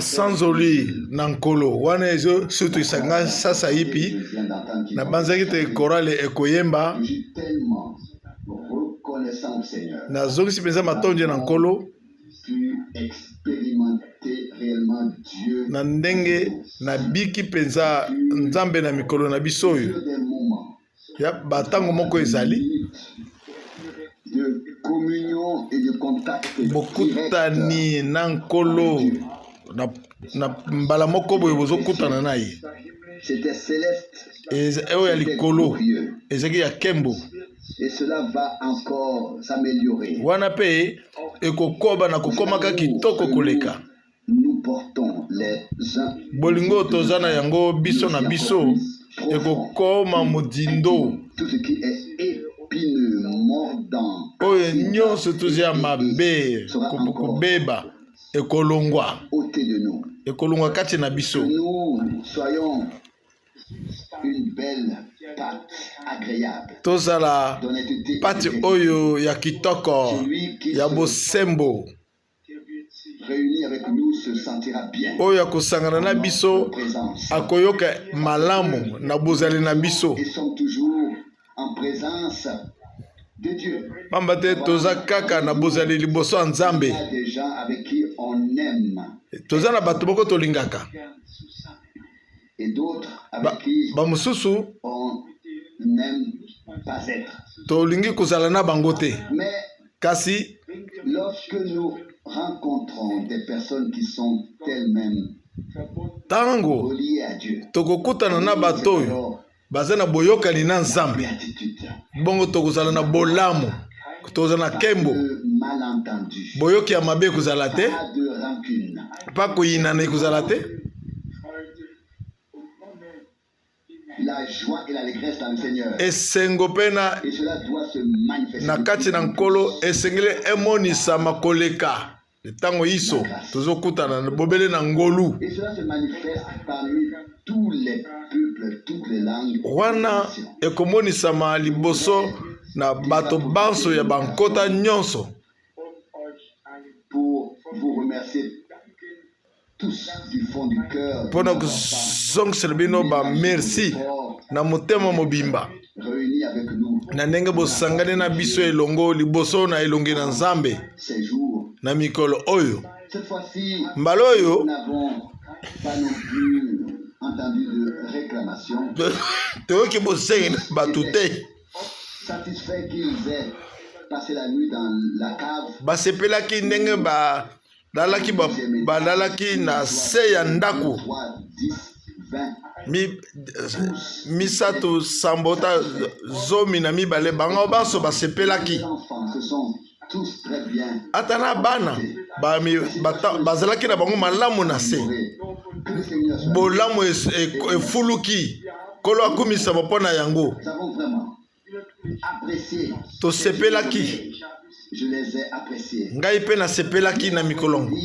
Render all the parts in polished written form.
Masanzoli na Nkolo wana ezosutuisa ngai sasaipi. Nabanzaki te korale ekoyemba. Nazongisi mpenza matondi na Nkolo na ndenge nabiki mpenza Nzambe na mikolo na biso oyo. Ya bantango moko ezali bokutani na Nkolo na, na mbala moko boye bozokutana na ye oyo ya likolo ezalaki ya nkembo wana mpe ekokoba na kokomaka kitoko koleka. Bolingo oyo toza na yango biso na biso ekokoma modindo. Oyo nyonso toza ya mabe kobeba ekolongwa, ekolongwa kati na biso. Tozala pati oyo ya kitoko ya bosembo. Oyo akosangana na biso akoyoka malamu na bozali na biso, pamba te toza kaka na bozali liboso ya Nzambe. Toza na bato moko tolingaka, bamosusu tolingi kozala na bango te. Kasi, ntango tokokutana na bato oyo baza na boyokani na Nzambe, bongo tokozala na bolamu, tokozala na nkembo. Boyoki ya mabe ekozala te, mpa koyinana ekozala te. Esengo mpe na, na kati na Nkolo esengeli emonisama koleka ntango iso tozokutana bobele na ngolu wana ekomonisama liboso na bato banso ya bankota nyonso. Mpo na kozongisela bino ba merci na motema mobimba na ndenge bosangani na biso elongo liboso na elongi na Nzambe na mikolo oyo. Mbala oyo toyoki bosengi na bato te. Basepelaki ndenge ba lalaki balalaki na se ya ndako misato sambo ta 12 bango banso basepelaki ata na bana bazalaki na bango malamu na se bolamu efuluki nkolo akumisama mpo na yango Tosepelaki. Ngai mpe nasepelaki na mikolo yango.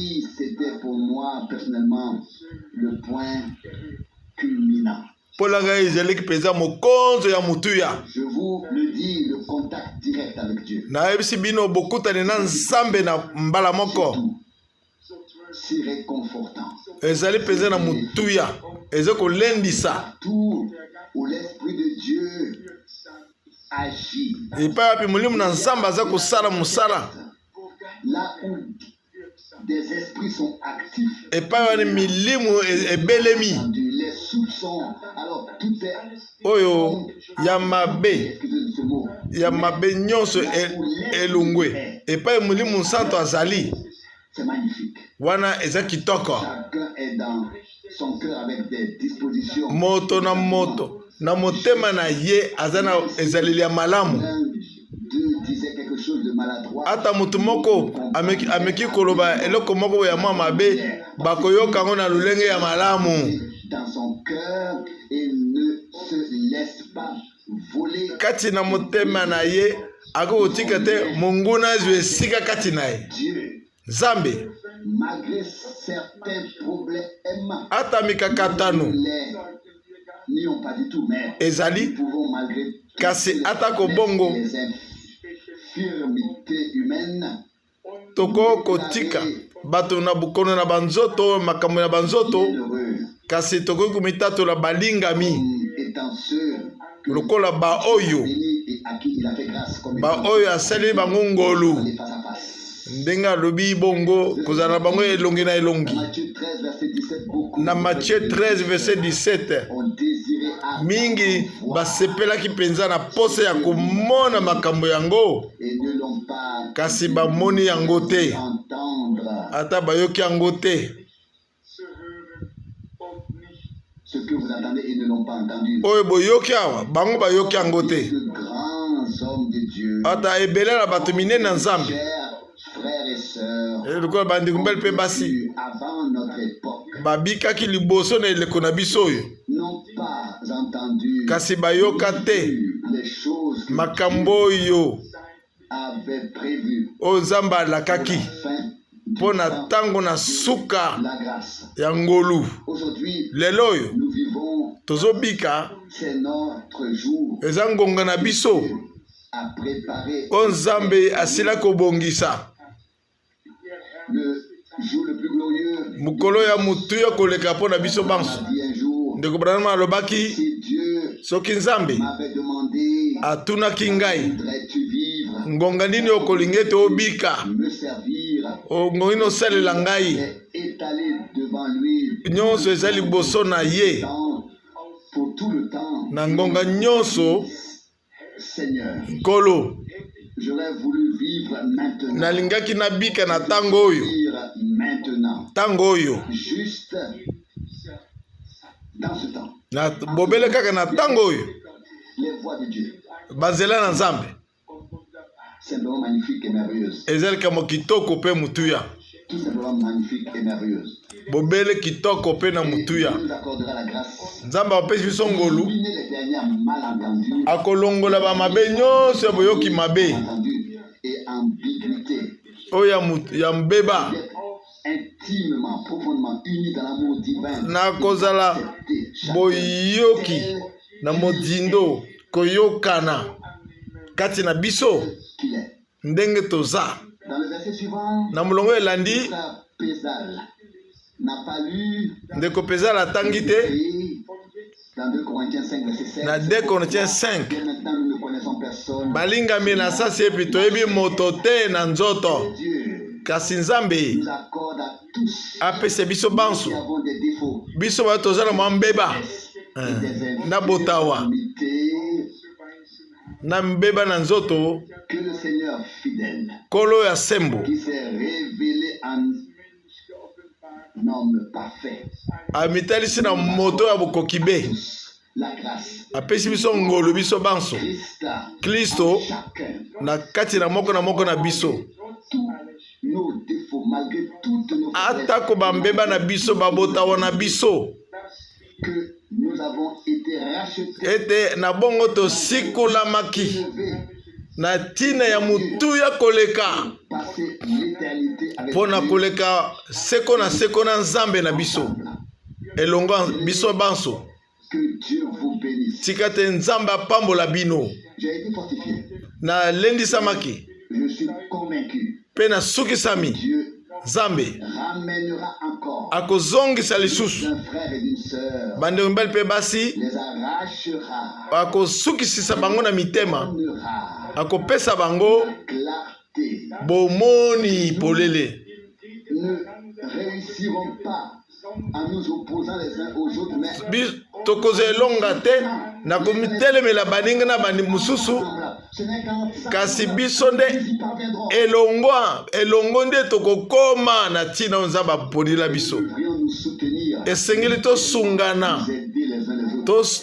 Mpo na ngai ezalaki mpenza mokonzo ya motuya. Nayebisi bino bokutani na Nzambe na mbala moko. Ezali mpenza na motuya, eza kolendisa. Epai wapi Molimo na Nzambe aza kosala mosala, epai wani milimu e, ebelemi oyo ya mabe ya mabe nyonso e, elongwe epai Molimo Santo azali wana eza kitoko. Moto na moto na motema na ye aza na ezaleli ya malamu. Ata moto moko ameki, ameki koloba eloko moko ya mwa mabe, bakoyoka yango na lolenge ya malamu. Kati na motema na ye akoki kotika te monguna azwa esika kati na ye. Nzambe, ata mikakatano ezali, kasi atako bongo tokoki kotika Bato na bokono na banzoto, makambo na banzoto, kasi tokoki komitatola balingami lokola baoyo baoyo asali bango ngolu, ndenge alobi bongo kozala na bango elongi na elongi. Na Matthieu 13 verset 17, mingi basepelaki mpenza na posa ya komona makambo yango, kasi bamoni yango te, ata bayoki yango te. Oyo boyoki awa, bango bayoki yango te. Ata ebele na bato minene na Nzambe, eh, lokola bandeko mibali mpe basi babikaki liboso na eleko na biso oyo, kasi bayoka te makambo oyo oyo Nzambe alakaki mpo na ntango na suka ya ngolu. Lelo oyo tozobika, eza ngonga na biso oyo Nzambe asila kobongisa, mokolo ya motuya koleka mpo na biso banso. Ndeko Branham alobaki, soki Nzambe atunaki ngai ngonga nini okolinga ete obika, ngonga nini osalela ngai, nyonso eza liboso na ye na ngonga nyonso. Nkolo, nalingaki nabika na ntango oyo, ntango oyo, na bobele kaka na ntango oyo. Banzela na Nzambe eza likambo kitoko mpe motuya, bobele kitoko mpe na motuya. Nzambe apesi biso ngolu, akolongola bamabe nyonso ya boyoki mabe oyo ya mbeba na kozala boyoki na mozindo, koyokana kati na biso ndenge toza. Na molongo elandi, ndeko Pezala atangi te na 2 Corinthiens 5: balingami na sasi epi toyebi moto te na nzoto, kasi Nzambe apesa biso banso, biso bayo toza na mwa mbeba eh, na botawa na mbeba na nzoto, Nkolo ya sembo amitalisi na moto ya bokoki be, apesi biso ngolu biso banso, Klisto na kati na moko na moko na biso. Atako bambeba na biso, babotawa na biso, ete na bongo tosikolamaki na ntina ya motuya koleka mpo na koleka seko na seko na Nzambe na biso elongo biso banso. Tika te Nzambe apambola bino. Nalendisamaki mpe nasukisami, Nzambe akozongisa lisusu bandeko mibali mpe basi, akosukisisa bango na mitema, akopesa bango bomoni polele. Tokozwa elonga te na komitelemela baninga na bandi mosusu, kasi biso nde elongwa elongo nde tokokoma na ntina oyo Nzambe aponela biso. Esengeli tosungana,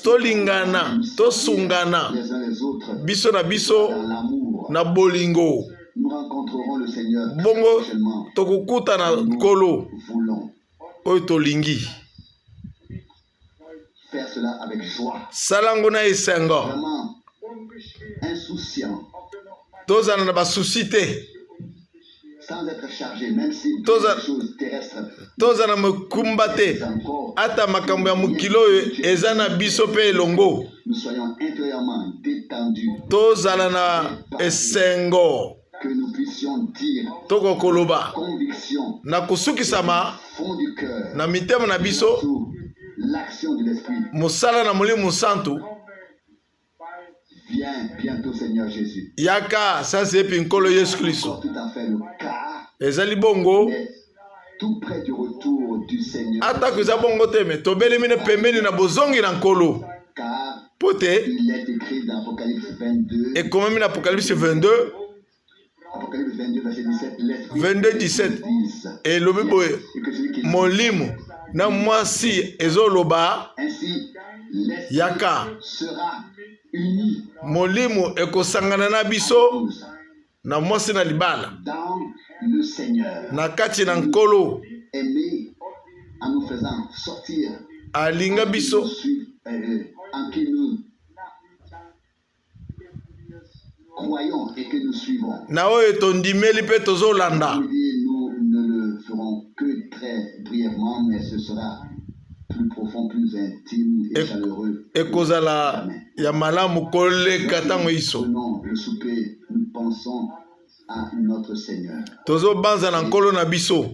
tolingana, tosungana biso na biso na bolingo. Bongo tokokutana Nkolo oyo tolingi. Sala yango na esengo, tozala na basusi te, tozala na mokumba te, ata makambo ya mokili oyo eza na biso mpe elongo. Tozala na esengo. Toko koloba na kosukisama na mitema na biso mosala na Molimo Mosantu. Yaka sasa epi Nkolo Yesu Klisto. Ezali bongo atako eza bongo te me tobelemi ne pembeni na bozongi na Nkolo mpo te ekomami na Apocalypse 22 22 17 elobi boye molimo na mwasi ezoloba yaka molimo ekosangana na biso na mwasi na libala na kati na nkolo alinga biso na oyo tondimeli mpe tozolanda. Ekozala ya malamu koleka ntango iso. Tozobanza na Nkolo na biso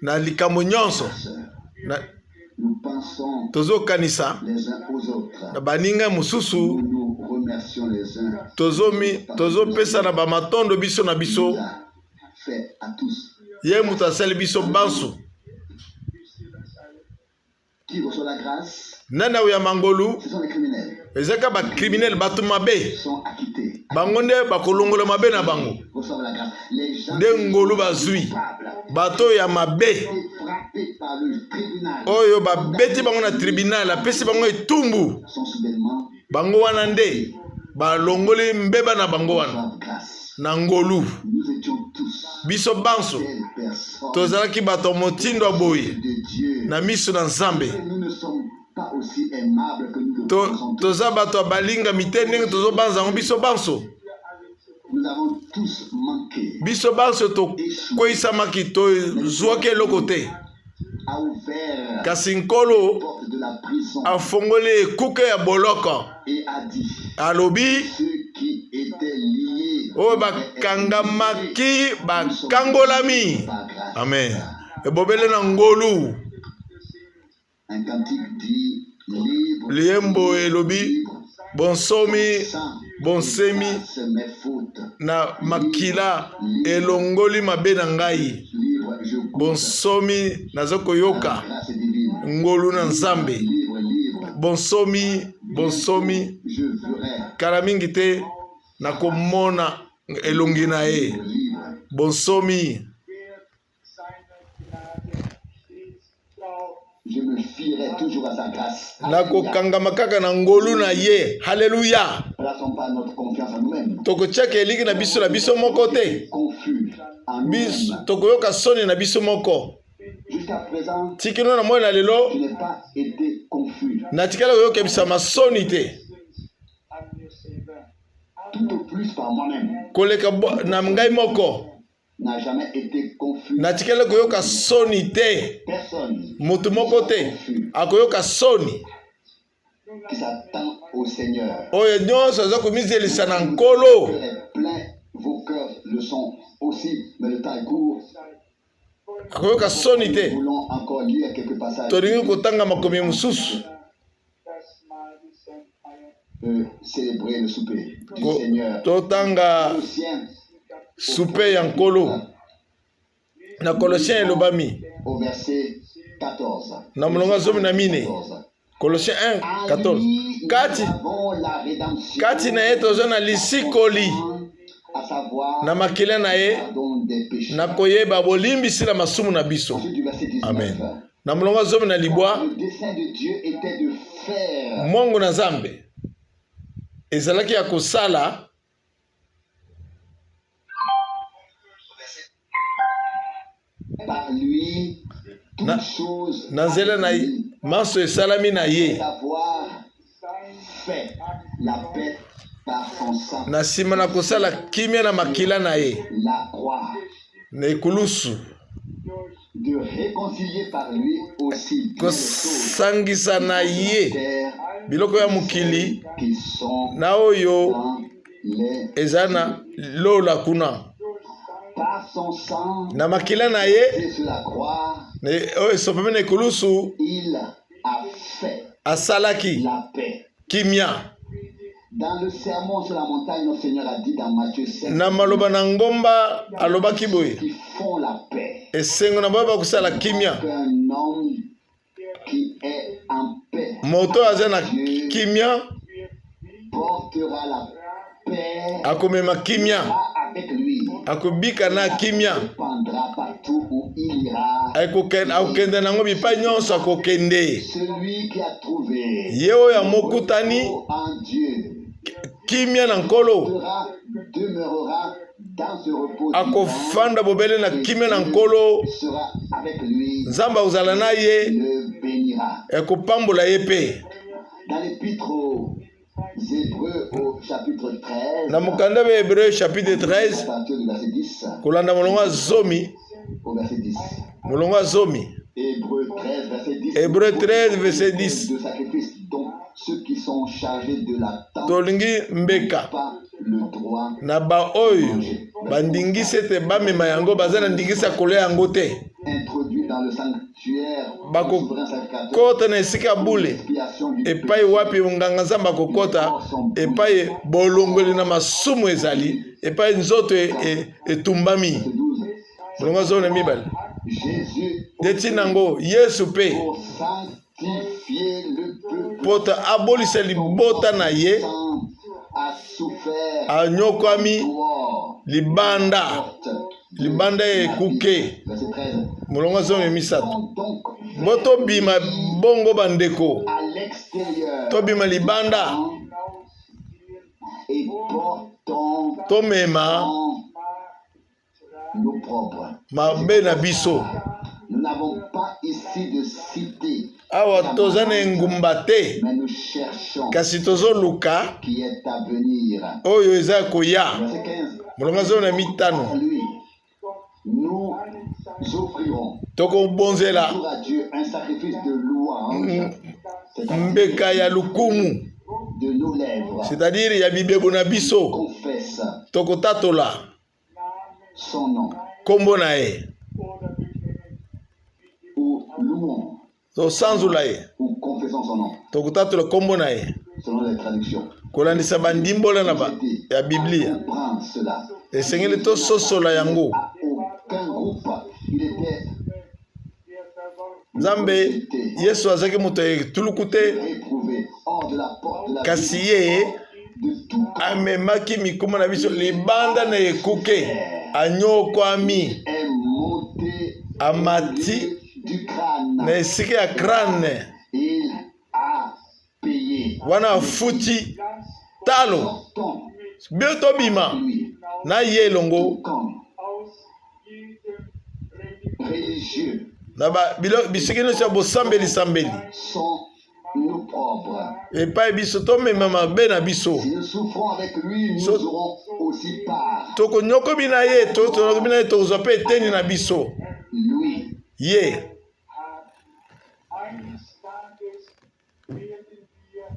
na likambo nyonso. Tozokanisa na baninga mosusu, tozopesana bamatondo biso na biso. Ye moto asali biso banso. Nani akoyamba ngolu? Ezaka ba criminel, bato mabe, bango nde bakolongola mabe na bango nde ngolu bazwi. Bato ya mabe oyo babeti bango na tribunal, apesi bango etumbu, bango wana nde balongoli mbeba na bango wana na ngolu. Biso banso tozalaki bato ya motindo ya boye na miso na Nzambe. Toza bato ya balingami te ndenge tozobanza yango biso banso. Biso banso tokweisamaki, tozwaki eloko te, kasi Nkolo afongoli ekuke ya boloko, alobi oyo bakangamaki bakangolami. Amen. Ebobele na ngolu. Liyembo elobi bonsomi bonsemi na makila elongoli mabe na ngai. Bonsomi naza koyoka ngolu na Nzambe. Bonsomi, bonsomi, kala mingi te nakomona elongi na ye. Bonsomi. Nakokangama kaka na ngolu na ye. Haleluya! Tokotiaka eliki na biso na biso moko te, tokoyoka soni na biso moko. Tikino na moi na lelo natikala koyokebisama soni te koleka na ngai moko. Natikali koyoka soni te. Moto moko te akoyoka soni. Oyo nyonso aza komizelisa na Nkolo. Akoyoka soni te. Tolingi kotanga makomi mosusu. Totanga soupe ya Nkolo na Colossiens, elobami na molongo 14, Colossiens 1 14: kati na ye toza na lisikoli na makila na ye, na koyeba bolimbisi na masumu na biso. Amen. Na molongo 19, mwango na Nzambe ezalaki ya kosala na nzela na ye manso esalami na ye, na nsima na kosala kimia na makila na ye na ekulusu, kosangisa na ye biloko ya mokili na oyo. Eza na lola kuna. Na makila na ye oyo esopami na ekulusu, asalaki kimia. Na maloba na ngomba alobaki boye, esengo na bayo bakosala kimia. Moto aza na kimia akomema kimia, akobika na kimia, akokende na yango bipai nyonso akokende. Ye oyo amokutani kimia na Nkolo akofanda bobele na kimia na Nkolo. Nzambe akozala na ye, akopambola ye mpe. Na mokanda ba Hebreu chapitre 13, kolanda molongo ya 10, molongo ya 10, Hebreu 13 verset 10: tolingi mbeka na baoyo bandingisi ete bamema yango, baza na ndingisi ya kolia yango te. Bakokota na esika ya bule epai wapi nganga Nzambe akokota, epai bolongoli na masumu ezali, epai nzoto etumbami. Molongo 12. Nde ntina yango Yesu mpe, mpo abolisa libota na ye, anyokwami libanda, libanda ya ekuke. Molongo 13. Bo tobima bongo, bandeko, tobima libanda, tomema mabe na biso. Awa toza na engumba te, kasi tozoluka oyo eza koya. Molongo 15: tokobonzela mbeka ya lukumu, c'est-à-dire ya bibebo na biso. Tokotatola nkombo na ye, tosanzula ye, tokotatola nkombo na ye, kolandisa bandimbola na ya Biblia. Esengeli tososola yango. Nzambe, Yesu azalaki moto ya etuluku te, kasi ye amemaki mikumba na biso libanda na ekuke, anyokwami, amati na esika ya crâne wana, afuti talo. Bio tobima na ye elongo na bisika nyonso ya bosambeli-sambeli epai biso tomema mabe na biso. Tokonyokomi na ye, tokomi na ye, tokozwa mpe eteni na biso ye.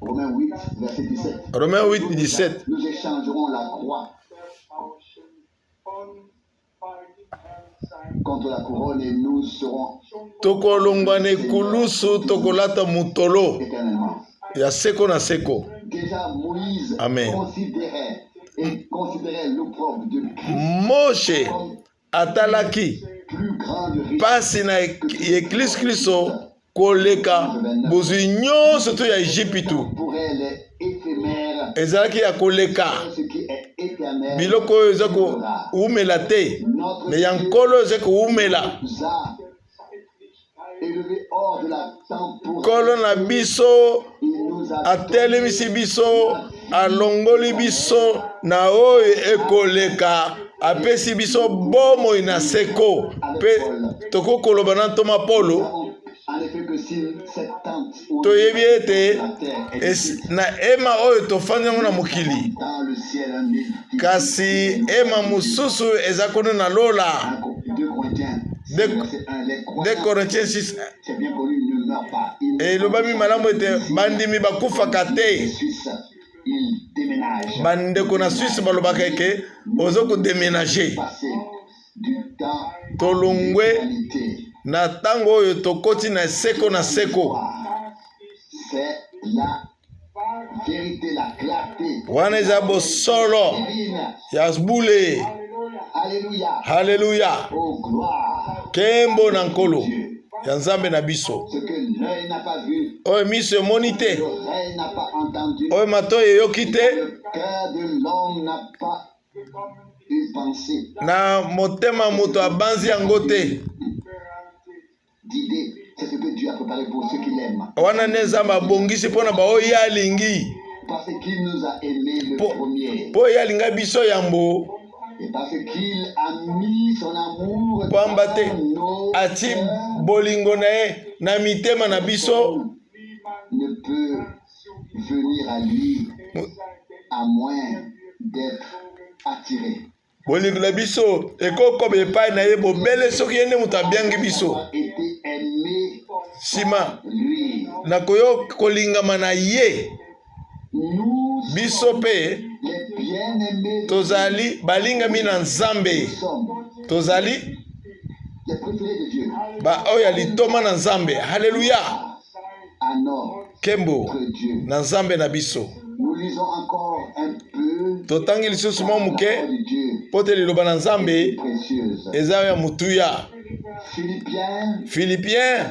Romains 8, verset 17. Romains 8, 17. Nous échangerons la croix contre la couronne et nous serons Tokolongwa na ekulusu, tokolata motolo éternellement. ya seko na seko. Déjà, Moïse Amen. considérait et considérait l'opprobre de Christ Moshe comme atalaki plus grande richesse pasi na Eklise Kristo koleka bozwi nyonso to ya Ejipitu. Temporel et éphémère, Ezalaki ya koleka. ce qui est éternel Biloko oyo eza koumela te, mais ya Nkolo eza koumela. nous a élevés hors de la temporalité. Nkolo na biso Il nous a atelemisi biso, alongoli biso na oyo ekoleka, apesi biso bomoi na seko. Mpe tokoki koloba na ntoma Polo: En effet, que si cette tente ou toyebi ete la terre est na ema oyo tofandi yango na mokili, dans le ciel un édifice. kasi ema mosusu eza kuna na lola. 2 Corinthiens 6, verset 1. Les 2 croyants, Corinthiens 6, c'est bien connu, ne meurent pas. Ils ne elobami malamu ete bandimi bakufaka te. Les Suisses, ils Bandeko na Suisse balobaka eke ozo kodemenage. Tolongwe na ntango oyo tokoti na seko na seko. Wana eza bosolo ya bule. Haleluya! Nkembo na Nkolo ya Nzambe na biso. Oyo miso emoni te, oyo matoi eyoki te, na motema moto abanzi yango te. Wana nde Nzambe abongisi mpo na baoyo ye alingi, mpo ye alinga biso yambo, pamba te ati bolingo na ye na mitema na biso. Bolingo na biso ekokoma epai na ye bobele soki ye nde moto abiangi biso. Nsima na kolingama na ye, biso mpe tozali balingami na Nzambe, tozali baoyo ya litoma na Nzambe. Haleluya! Nkembo na Nzambe na biso. Totangi lisusu mwa moke mpo te liloba na Nzambe eza ya motuya. Philippiens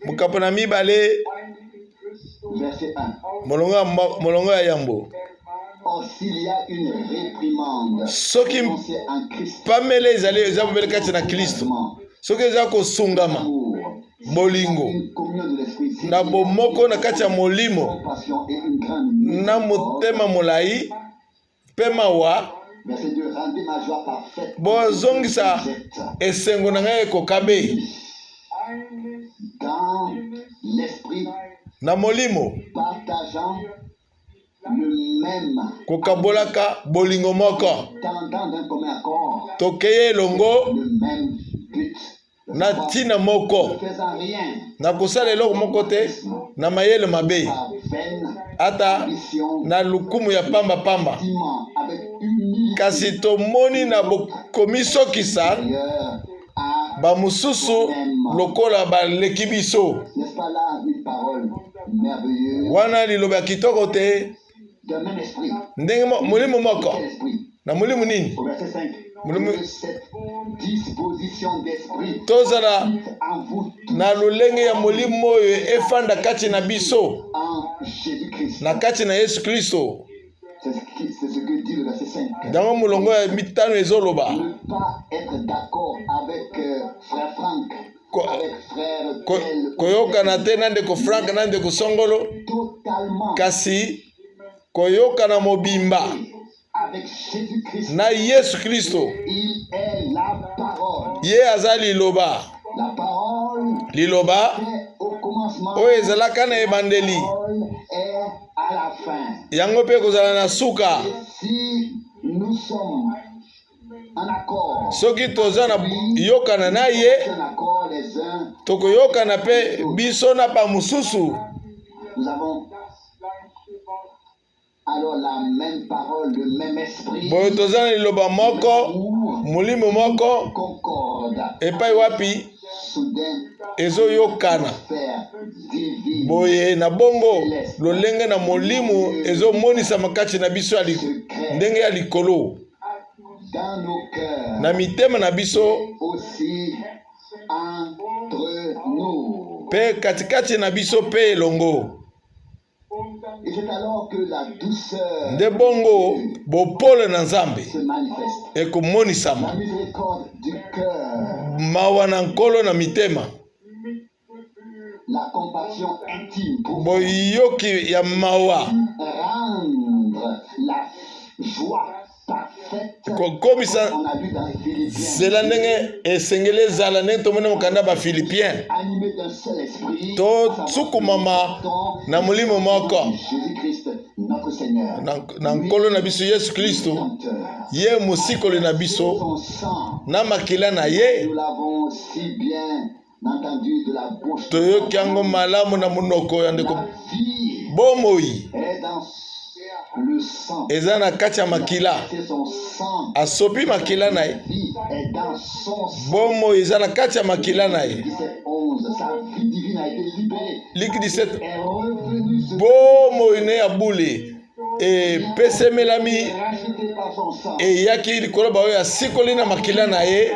mokapo na mibale, molongo ya yambo. Soki pamela ezali, eza bobele kati na Klisto. Soki eza kosungama, bolingo na bomoko na kati ya molimo, na motema molai mpe mawa, bozongisa esengo na ngai ekoka be na molimo, kokabolaka bolingo moko, tokeye elongo na ntina moko, na kosala eloko moko te na mayele mabe, ata na lokumu ya pamba-pamba, kasi tomoni na komisokisa bamosusu lokola baleki biso. Wana liloba ya kitoko te? Ndenge molimo moko na molimo nini? Molimo tozala na lolenge ya molimo oyo efanda kati na biso na kati na Yesu Kristo. Yango molongo ya mitano ezoloba. Koyokana te na ndeko Frank na ndeko Songolo, kasi koyokana mobimba na Yesu Kristo. Ye aza liloba, liloba oyo ezalaka na ebandeli, yango mpe ekozala na suka. Soki toza na yokana na ye, tokoyokana mpe biso na bamosusu. Boye toza na liloba moko, molimo moko, epai wapi ezoyokana. Boye na bongo lolenge na molimo ezomonisama kati na biso ya ndenge ya likolo na mitema na biso mpe katikati na biso mpe elongo. Nde bongo bopolo na Nzambe ekomonisama, mawa na Nkolo na mitema, boyoki ya mawa kokomisa nzela ndenge esengeli ezala, ndenge tomoni mokanda ya Bafilipien, tosukumama na molimo moko na Nkolo na biso Yesu Klisto, ye mosikoli na biso na makila na ye. Toyoki yango malamu na monoko ya ndeko. Bomoi Le sang. Eza na kati ya makila. C'est son sang. Asopi makila na ye. Vie est dans son sang. Bomoi eza na kati ya makila na ye. 17, 11. Sa vie divine a été libérée. Luc 17. Est revenue se Bomoi ne ya bule epesemelami, racheté par son sang. Eyaki likolo baoyo asikoli na makila na ye.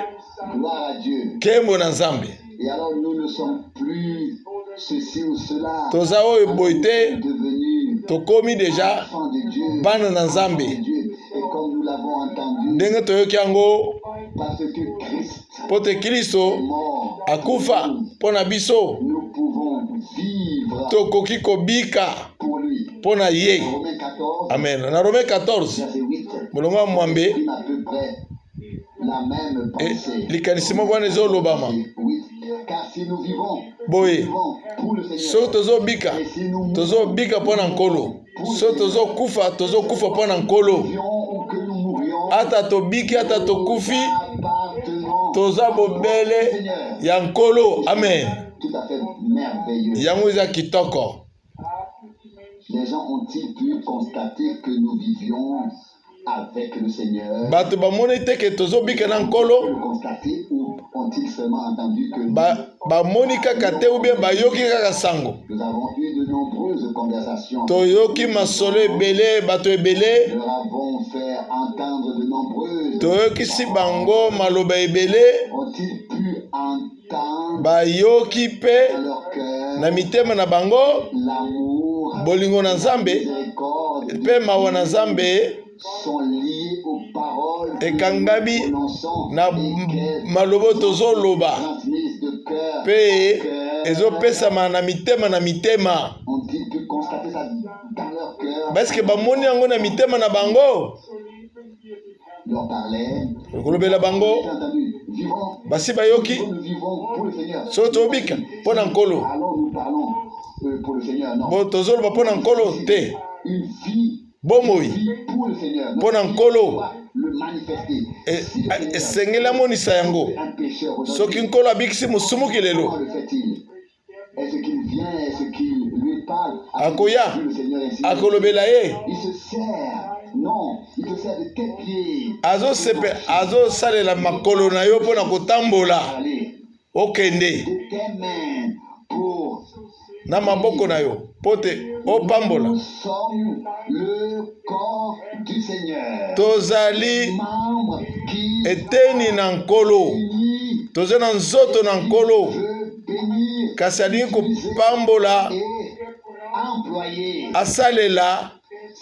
Gloire à Dieu. Nkembo na Nzambe. Et alors nous ne sommes plus ceci ou cela. Toza oyo boye te. Devenus Tokomi déjà enfants de Dieu. bana na Nzambe. Enfants de Dieu. Et comme nous l'avons entendu, Ndenge toyoki yango, parce que Christ mpo te Kristo est mort, akufa mpo na biso, nous pouvons vivre tokoki kobika pour lui. Mpo na ye. Romains 14, Amen. Na Romain 14, verset 8, molongo ya 8, exprime à peu près la même pensée. Likanisi moko wana ezolobama. 8. Car si nous vivons, Boye, nous vivons pour le Seigneur. Soki tozobika, Et si nous mourons, tozobika mpo na Nkolo. Soki tozokufa, tozokufa mpo na Nkolo. Vivions ou que nous mourions, Ata tobiki, ata tokufi, appartenons toza au bobele Seigneur. ya Nkolo. Amen. Tout à fait merveilleux. Yango eza kitoko. Les gens ont-ils pu constater que nous vivions avec le Seigneur? Bato bamoni te ke tozobika na Nkolo? Le constater ou ont-ils seulement entendu que nous, Bamoni kaka te ou bien bayoki kaka sango? Nous avons eu de nombreuses conversations. Toyoki masolo ebele, bato ebele. Nous leur avons fait entendre de nombreuses Toyokisi bango maloba ebele. Ont-ils pu entendre Bayoki mpe dans leur cœur na mitema na bango l'amour, bolingo na Nzambe miséricorde de mpe mawa na Nzambe sont liés aux paroles que ekangami nous prononçons na et qu'elles maloba oyo tozoloba transmises de cœur mpe à cœur? Ezopesama na mitema na mitema? Ont-ils pu constater ça dans leur cœur? Parce que bamoni yango na mitema na bango? Leur parlait. Kolobela bango. J'ai entendu, vivons, Basi bayoki. nous vivons pour le Seigneur. Soki tobika mpo na Nkolo. Alors nous parlons pour le Seigneur. Non. Bo tozoloba mpo na Nkolo te. Une vie, Bomoi vie pour le Seigneur. mpo na Nkolo. Doit le manifester. Si le Seigneur Esengeli amonisa yango. un pécheur aujourd'hui, Soki Nkolo abikisi mosumuki lelo, comment le fait-il? Est-ce qu'il vient? Est-ce qu'il lui parle? Akoya, A-t-il vu le Seigneur ainsi? akolobela ye? Il se sert. Non, il te sert de tes pieds. Azosepe azosalela makolo na yo mpo na kotambola. Aller Okende de tes mains pour na maboko na yo mpo te opambola. Nous sommes le corps du Seigneur. Tozali Membre qui eteni na Nkolo. Bénit, Toza na nzoto na Nkolo, veut bénir kasi alingi kopambola, et employer. Asalela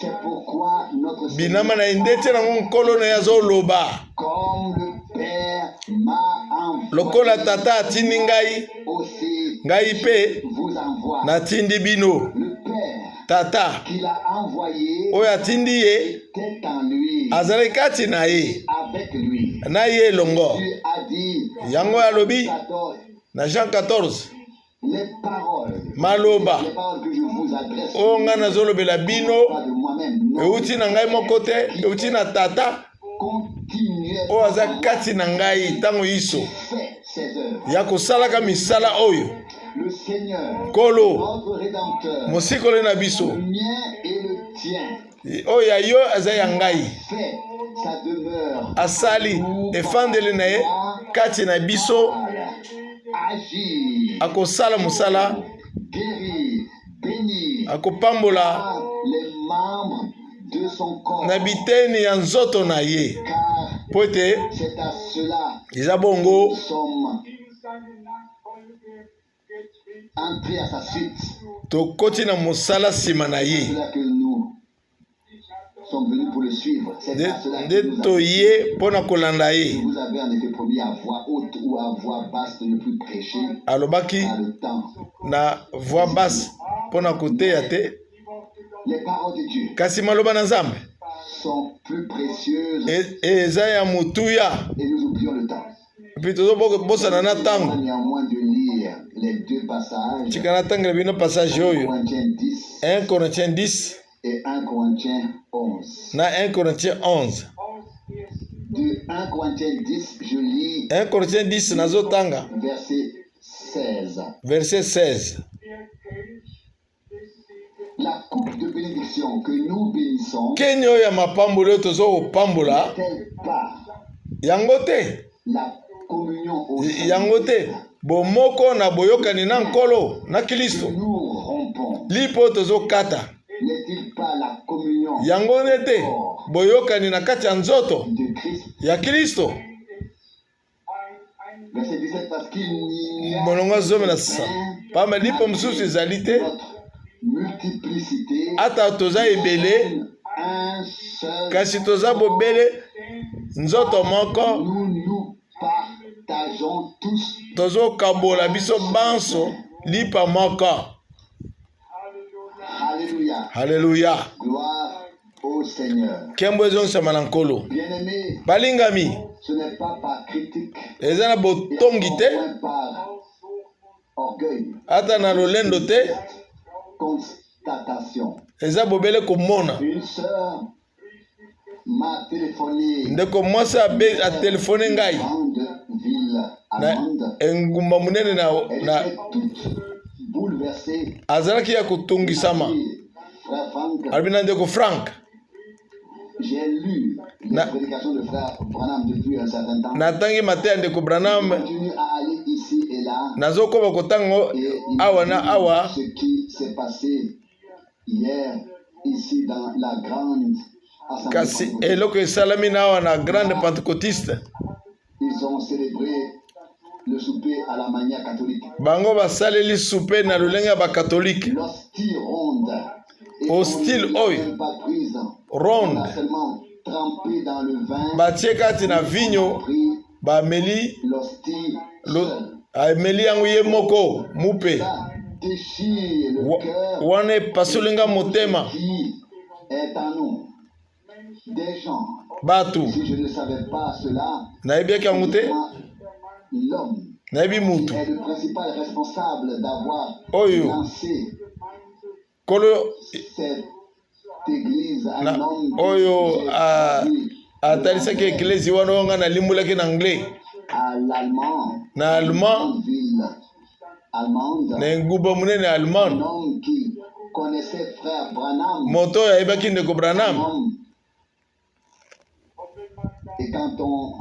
C'est pourquoi notre Seigneur, binama na ye. Nde tie nango Nkolo na ye azoloba: comme le Père m'a envoyé, lokola Tata atindi ngai, aussi ngai mpe vous envoie. Natindi bino. Le Père Tata qu'il a envoyé oyo atindi ye était en lui, azalaki kati na ye, avec lui. Na ye elongo. Dieu a dit, Yango alobi 14, na Jean 14, les paroles, maloba les paroles que je vous adresse, oyo ngai nazolobela bino pas de moi-même, non, euti na ngai moko te, euti na Tata continuez oyo aza kati na ngai ntango yiso fait ses œuvres. Ya kosalaka misala oyo. Le Seigneur, Nkolo, notre Rédempteur, mosikoli na biso, le mien et le tien, oyo ya yo aza ya ngai, fait sa demeure. Asali efandeli na ye kati na biso. Agir, Akosala mosala, guérir, bénir akopambola par les membres de son corps. Na biteni ya nzoto na ye, Car mpo ete c'est à cela eza que bongo nous sommes entrés à sa suite. Tokoti na mosala nsima na C'est ye. cela que nous sommes venus pour le suivre. C'est Nde à cela que nde nous toye mpo na kolanda ye. Vous avez en effet promis à voix haute ou à voix basse de ne plus prêcher Alobaki par le temps. Na voix basse mpo na koteya te. Les paroles de Dieu Kasi maloba na Nzambe sont plus précieuses eza ya motuya, et nous oublions le temps. Mpe tozobosana na ntango. Néanmoins de lire les deux passages, Tika natangela bino passage oyo: Corinthiens 10 1 Corinthiens 10 et 1 Corinthiens 11. Na 1 Corinthiens 11. De 1 Corinthiens 10, je lis 1 Corinthiens 10, nazotanga verset 16. Verset 16. La coupe de bénédiction que nous bénissons Keni oyo ya mapamboli oyo toza kopambola n'est-elle pas yango te la communion au sein yango du te Christ bomoko na boyokani na Nkolo na que Kristo nous rompons? Lipa oyo tozokata N'est-il pas la communion yango nde te boyokani na kati ya nzoto de Christ? ya Kristo? Verset 17, parce qu'il n'y a Molongo zomi na que saba pain pamba lipa mosusu ezali te notre multiplicité, ata toza ebele un seul kasi toza bobele nzoto moko nous nous partageons tous tozokabola biso banso lipa moko. Alléluia. Halleluya. Gloire au Seigneur. Nkembo ezongisama na Nkolo. Bien-aimés, Balingami, ce n'est pas par critique eza na et botongi encore te moins par orgueil, ata na lolendo te constatation. Eza bobele komona. Une sœur m'a téléphoné Ndeko mwasi abe atelefone ngai grande ville na allemande. engumba monene na, Elle na était toute bouleversée. Azalaki ya kotungisama. M'a dit, Frère Franck, Alobi na ndeko Frank, j'ai lu les prédications de frère Branham depuis un certain temps. Natangi mateya ya ndeko Branham. Je continue à aller ici et là. Nazokoba kotanga Et il awa na dit awa. ce qui s'est passé hier ici dans la grande assemblée Kasi pentecôtiste. eloko esalami na awa na grande pentecôtiste, Ils ont célébré le souper à la manière catholique. Bango basaleli souper na lolenge ya bakatolike. L'hostie ronde. Et Hostie on ne l'a oyo. même pas prise. Ronde. On l'a seulement trempé dans le vin. Batie kati na On vinyo a pris bameli l'hostie lo- seule. ameli yango ye moko mupe. Ça déchire le cœur Wana epasoli nga motema. qui est en nous. Des gens, Bato, si je ne savais pas cela, nayebiaki yango te. moi, l'homme Nayebi qui mutu est le principal responsable d'avoir oyo lancé kolo cette église, un na homme que oyo j'ai traduit de atalisaki l'anglais eklesi wana oyo nga nalimbulaki na anglais à l'allemand, na une allemand grande ville allemande, na engumba monene ya un allemagne homme qui connaissait frère Branham, moto oyo ayebaki ndeko un Branham. homme. Et quand on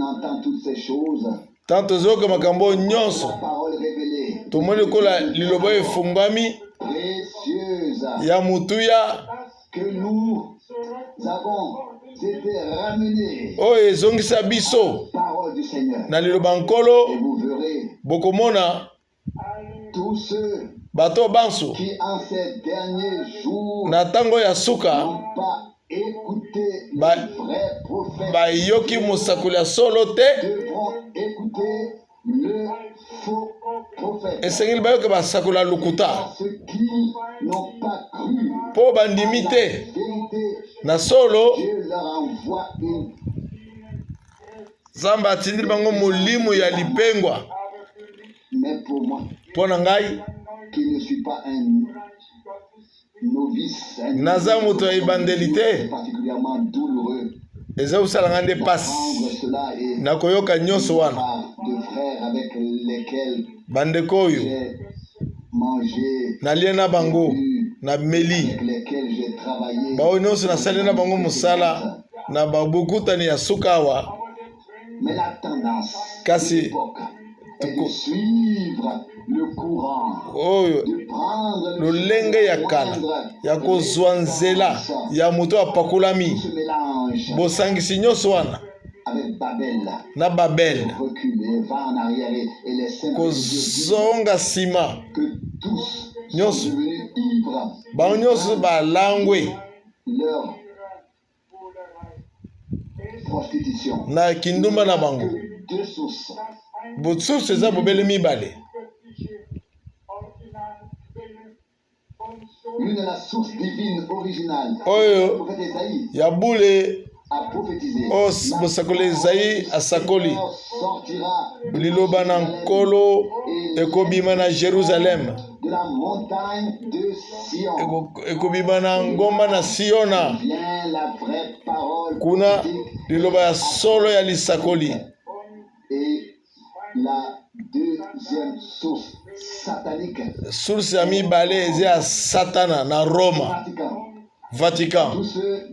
entend toutes ces choses, Ntango tozoyoka makambo oyo nyonso, la parole révélée, tomoni lokola liloba oyo efungwami précieuse, ya motuya que nous avons été ramenés oyo ezongisa biso parole du Seigneur. na liloba Nkolo. Et vous verrez Bokomona tous ceux bato banso qui en ces derniers jours na ntango ya suka n'ont pas écouté le vrai prophète bayoki mosakoli ya solo te devront écouter le faux prophète. esengeli bayoka basakoli ya lokuta. Parce qu'ils n'ont pas cru Mpo bandimi la te vérité, na solo, Dieu leur envoie une Nzambe atindeli bango molimo ya lipengwa. Mais pour moi, Mpo na ngai qui ne suis pas un novice, un naza moto ya ebandeli te c'est particulièrement douloureux eza kosala ngai nde pasi d'apprendre cela et nakoyoka nyonso wana. par de frères avec lesquels Bandeko oyo j'ai mangé, nalie na bango nameli avec lesquels j'ai travaillé. baoyo nyonso nasali na bango mosala na babokutani ya suka awa. Mais la tendance de Kasi l'époque est de suivre le courant, oyo de prendre le lolenge ya kala moindre ya kozwa nzela résistance. ya moto apakolami Tout se mélange bosangisi nyonso wana avec Babel. na Babel Recule et va en arrière et les saints de Dieu disent kozonga nsima que tous sont nyonso devenus ivres bango nyonso balangwe leur prostitution. Na kindumba na bango. Que deux sources. Bosusu eza bobele mibale. L'une est la source divine originale. Oyo Le prophète Esaïe ya bule a prophétisé. oyo La mosakoli parole Ezayi du asakoli. Seigneur sortira de Liloba na Jérusalem Nkolo et ekobima na Jérusalem de la montagne de Sion. Ekobima na ngomba na Siona. Vient la vraie parole Kuna prophétique liloba ya solo ya lisakoli. et la deuxième source. satanique. Source ya mibale eza ya Satana na Roma. Vatican. Vatican. Tous ceux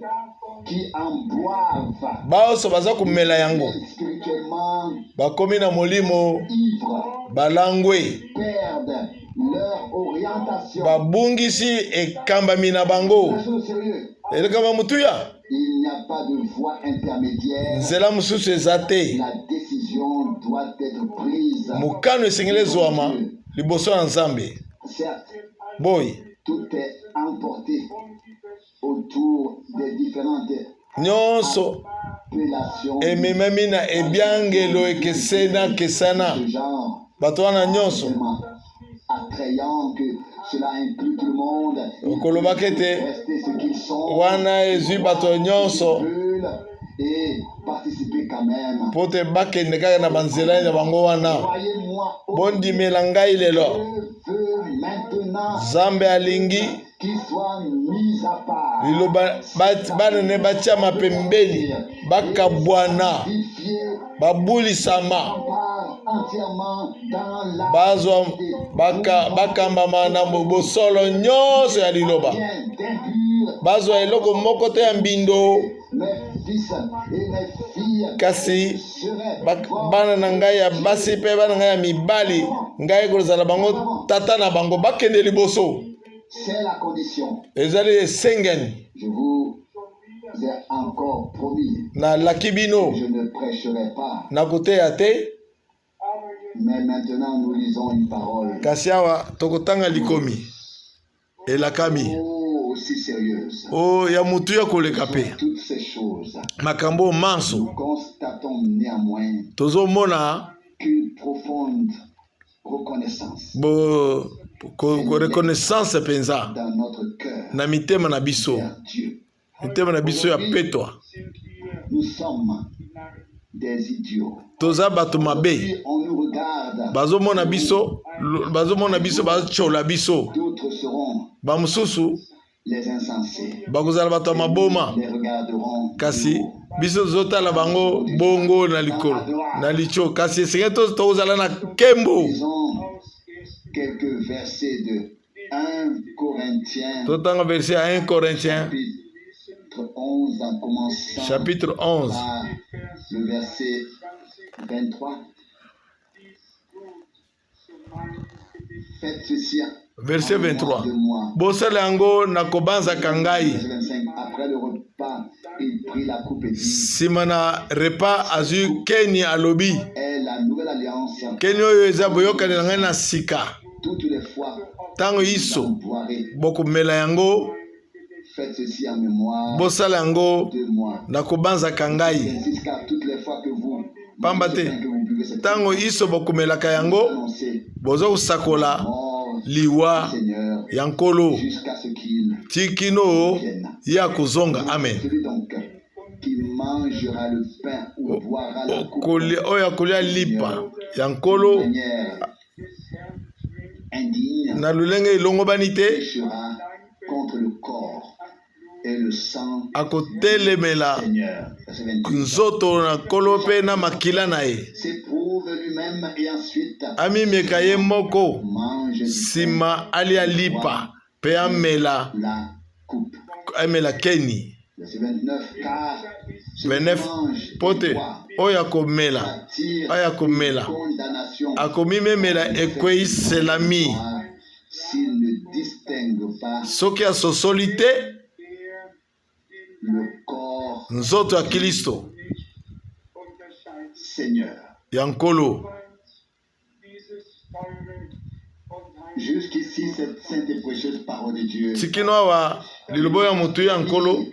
qui en boivent Baoso baza komela yango spirituellement bakomi na molimo ivres balangwe perdent leur orientation. Babungisi ekambami na bango. La chose sérieuse, Elekamba motuya. il n'y a pas de voie intermédiaire. Nzela mosusu eza te. La décision doit être prise. Mokano esengeli ezwama liboso ya Nzambe. Certes, Boye tout est emporté autour des différentes nyonso appellations ememami na ebiangelo ekesena kesana de genre. Bato wana nyonso Tellement attrayant que cela inclut tout le monde. Ils Okolobaka peuvent ete rester ce qu'ils sont, wana ezwi bato nyonso ce qu'ils veulent, et participer quand même. Mpo te bakende kaka na banzela na bango wana. Croyez-moi, Bondimela ngai lelo. Dieu veut maintenant Nzambe alingi qu'ils soient mis à part, liloba banene batiama pembeni, bakabwana, sanctifiés babulisama, part entièrement dans la bazwa bakambama na bosolo nyonso ya liloba. Rien d'impur, Bazwa eloko moko te ya mbindo. Mes fils et mes filles Kasi seraient bana na ngai ya basi mpe bana ngai ya mibali, ngai kozala bango tata na bango, bakende liboso. C'est la condition. Ezali esengeni. Je vous ai encore promis, Nalaki bino je ne prêcherai pas. nakoteya te. Mais maintenant, nous lisons une parole. Kasi awa tokotanga likomi elakami. Oh, aussi sérieuse. O ya motuya koleka mpe. Toutes ces choses, Makambo manso nous constatons néanmoins tozomona qu'une profonde reconnaissance bo reconnaissance mpenza dans notre cœur na mitema na biso, vers Dieu. mitema na biso ya petwa. Nous sommes des idiots. Toza bato mabe. Si on nous regarde, Bazomona biso, bazomona biso, bazotyola biso. D'autres seront Bamosusu les insensés. Bakozala bato ya maboma. Les regarderont Kasi du haut. Biso tozotala bango bongo na likolo na litio, kasi esengeli tokozala na nkembo. Lisons quelques versets de 1 Corinthiens Totanga verset ya 1 Corinthiens chapitre 11 en commençant chapitre 11 par le verset 23. Faites ceci verset en mémoire 23. de moi. Bosala yango na kobanzaka ngai. Verset 25. Après le repas, il prit la coupe et dit, Nsima na repas azwi keni, alobi est la nouvelle alliance. keni oyo eza boyokani na ngai na sika. Toutes les fois Ntango que vous iso en boirez, bokomela yango, faites ceci en mémoire bosala yango de moi. na kobanzaka ngai. 26, car toutes les fois que vous Pamba mangez te ce pain, que vous buvez cette ntango coupe, iso bokomelaka yango, annoncez boza kosakola la mort liwa du Seigneur ya Nkolo jusqu'à ce qu'il ti kino vienne. ye akozonga. Amen. Celui donc qui mangera le pain ou boira la coupe Oyo akolia lipa ya de Nkolo manière indigne na lolenge elongobani te péchera contre le corps et le sang akotelemela du Seigneur. Verset 28. Nzoto na Nkolo mpe na makila na ye. S'éprouve lui-même et ensuite Amimeka ye moko, mange du pain, nsima alia lipa mpe amela la coupe. Amela keni. Verset 29. Car celui qui 29 mange mpo et te boit oyo akomela attire oyo akomela condamnation akomimemela ekweyiselami s'il ne distingue pas soki asosoli te le corps nzoto ya Kristo Seigneur. Ya Nkolo. Jusqu'ici, cette sainte et précieuse parole de Dieu. Ti kino awa liloba ya motu ya Nkolo.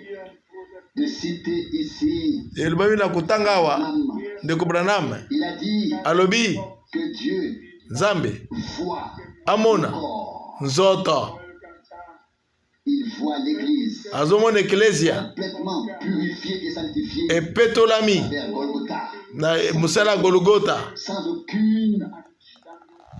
De citer ici Elobami na kotanga awa Branham. ndeko Branham. Il a dit Alobi que Dieu Nzambe voit amona le corps. nzoto. Il voit l'Église Azomona eklesia complètement purifiée et sanctifiée epetolami vers Golgotha, na mosala ya Golgota sans aucune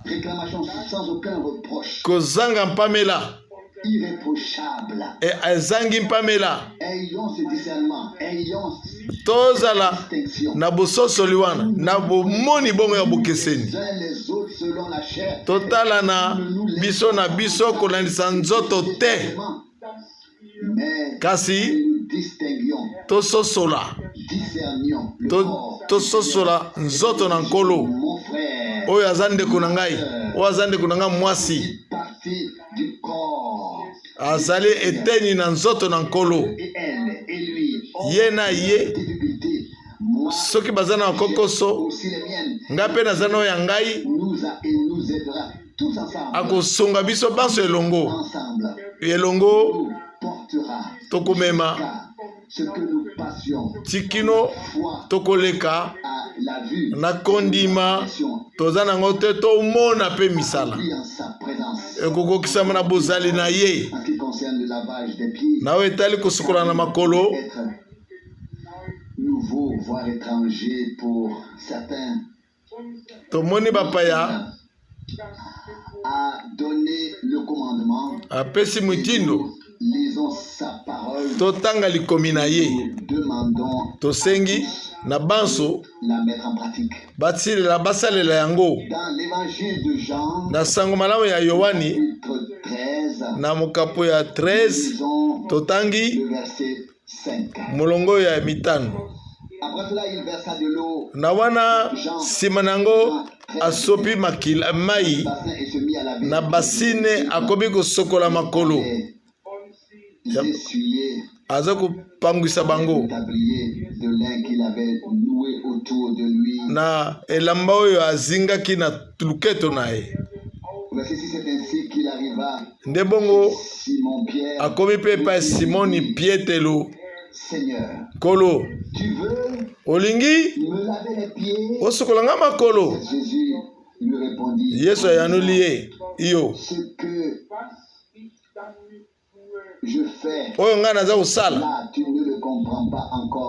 réclamation, sans aucun reproche, kozanga mpamela irréprochable. E azangi mpamela. Ayons ce discernement, ayons cette Tozala distinction. Na bososoli wana na bomoni bongo ya bokeseni. Les uns les autres selon la Totalana biso na biso kolandisa nzoto te, kasi tososola tososola nzoto na Nkolo. Oyo aza ndeko na ngai, oyo aza ndeko na ngai mwasi, azali eteni na nzoto na Nkolo. Ye na ye soki baza na kokoso, ngai mpe naza na oyo ya ngai, akosunga biso banso elongo elongo tokomema tikino tokoleka na kondima toza nango te, tomona mpe misala ekokokisama na bozali na ye. Na oyo etali kosukola na makolo, tomoni bapaya apesi motindo totanga likomi na ye. Tosengi na banso batilela basalela yango na sango malamu ya Yohani na mokapo ya 13, totangi molongo ya mitano. Na wana nsima na yango asopi makila mai na basine, akomi kosokola makolo, aza kopangwisa bango na elamba oyo azingaki na luketo na ye. Nde bongo akomi mpe epai Simoni Pietelo: Nkolo, olingi osokola nga makolo? Yesu ayanoli ye: Iyo, oyo ngai naza kosala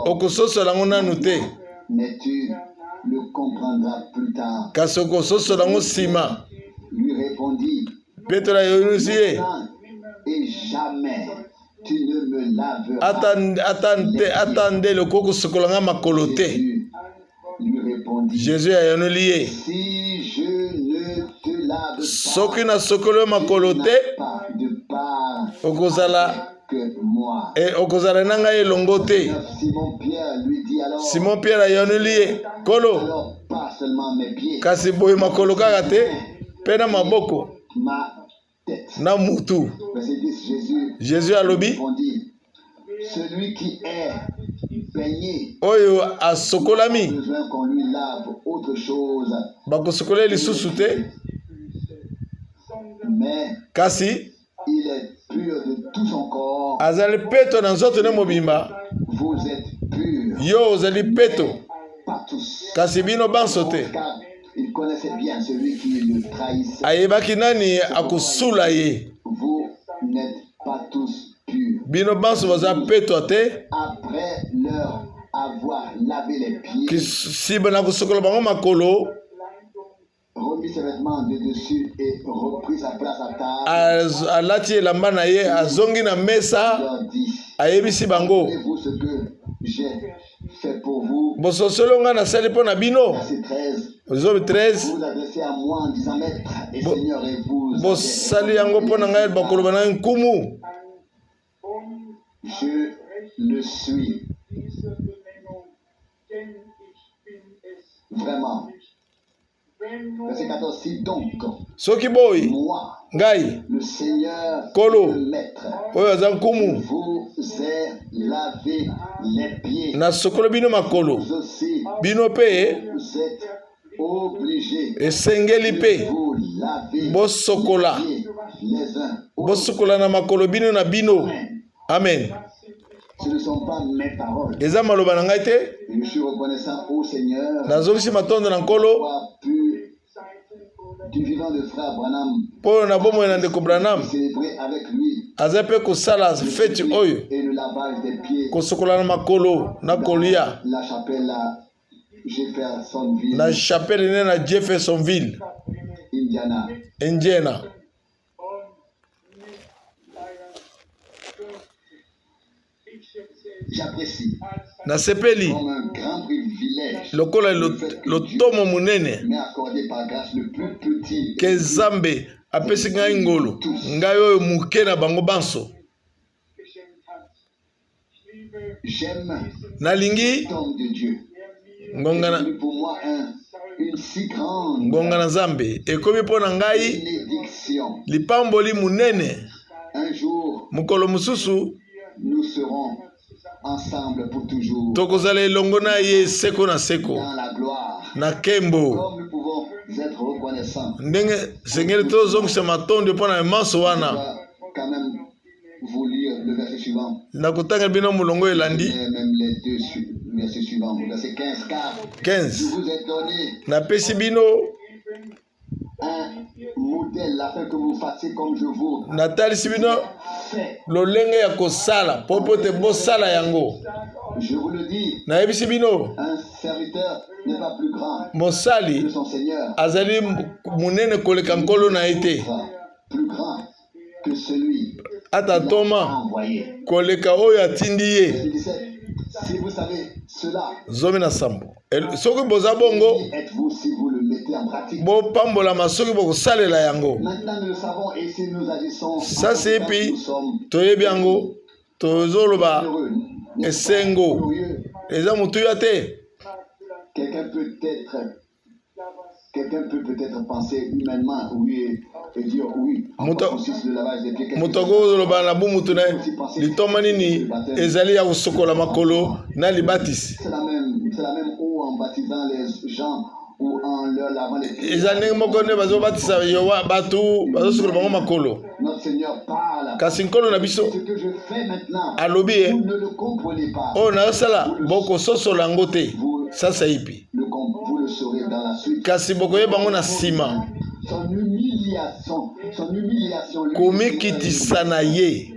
okososola yango nanu te, kasi okososola yango nsima. Petro ayebisi ye: Ata ndele okoki kosukola ngai makolo te. Jésus ayanoli ye: Soki nasokoli yo makolo te, okozala na ngai elongo te. Simon Pierre ayanoli ye: Nkolo, kasi boye makolo kaka te, mpe na maboko na mutu. Jésus alobi: Oyo asokolami, bakosokola ye lisusu te, kasi azali peto na nzoto ne mobimba. Yo ozali peto, kasi bino banso te. Ayebaki nani akosula ye. Bino banso baza petwa te. Nsima na kosokola bango makolo, alati elamba na ye, azongi na mesa, ayebisi bango: Bososoli ngai nasali mpo na bino? Zomi 13: Bosali yango mpo na ngai, bakoloba na ngai nkumu. Je le suis. Vraiment. Verset 14, si donc, Soki boye moi, ngai, le Seigneur, Nkolo, le Maître, oyo aza nkumu, vous ai lavé les pieds, nasokolo bino makolo, vous aussi, bino mpe vous êtes obligés esengeli de mpe vous laver bosokola les pieds les uns aux autres. bosokola na makolo bino na bino. Amen. Amen. Ce ne sont pas mes paroles. Eza maloba na ngai te. Je suis reconnaissant au Seigneur Nazongisi matondo na Nkolo d'avoir pu, du vivant de frère Branham, mpo na bomoi na ndeko Branham célébrer avec lui aza mpe kosala feti oyo et le lavage des pieds kosokola na makolo na kolia la chapelle à Jeffersonville, na chapelle ne na Jeffersonville, Indiana. Indiana. Nasepeli lokola lotomo monene ke Nzambe apesi ngai ngolu, ngai oyo moke na bango banso. Nalingi ngonga na ngonga na Nzambe ekomi mpo na ngai lipamboli monene. Mokolo mosusu tokozala elongo na ye seko na seko na nkembo. Ndenge sengeli tozongisa matondi mpo na manso wana. Nakotanga bino molongo elandi 15. Napesi bino natalisi bino lolenge ya kosala mpo mpo te bosala yango. Nayebisi bino, mosali azali monene koleka nkolo na ye te, ata ntoma koleka oyo atindi ye. 17. Soki boza bongo, bopambolama soki bokosalela yango. Sasaipi toyebi yango, tozoloba esengo eza motuya te. Moto akoloba na bomutu na ye, litomba nini ezali ya kosokola makolo na libatisi? Eza ndenge moko nde bazobatisa yowa bato, bazosukola bango makolo. Kasi Nkolo na biso alobi ye, oyo nazosala bokososola yango te sasaipi, kasi bokoyeba yango na nsima. Komikitisa na ye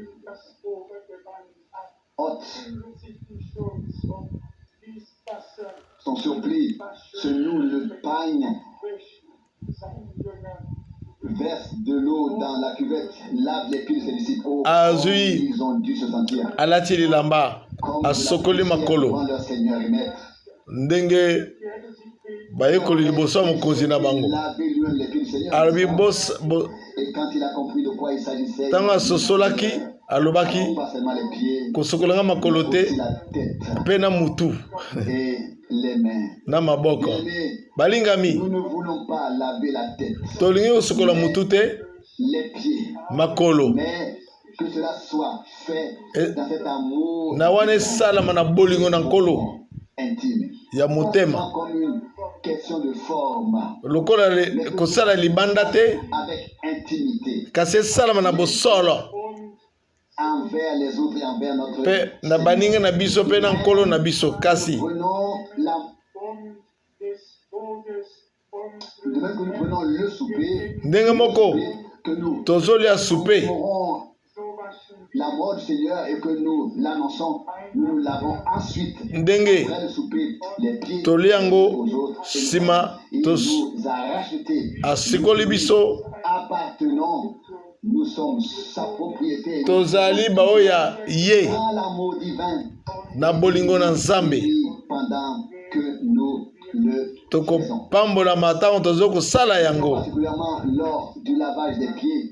Son surplis se noue le pagne, verse de l'eau dans la cuvette, lave les pieds de ses disciples. Oh, azwi ils ont dû se sentir alati lilamba comme de la asokoli poussière makolo devant leur Seigneur et Maître. Ndenge bayekoli liboso ya mokonzi na bango. Alobi bos, bo, ntango asosolaki, alobaki kosokola nga makolo te, mpe na mutu na maboko. Balingami, tolingi kosokola mutu te, makolo. E, na wana esalama na bolingo na Nkolo ya motema, lokola kosala libanda te, kasi esalama na bosolo mpe na baninga na biso mpe na Nkolo na biso. Kasi ndenge moko tozolia soupe, ndenge tolia yango nsima asikoli biso, tozali baoyo ya ye na bolingo na Nzambe. Tokopambolama ntango tozo kosala yango.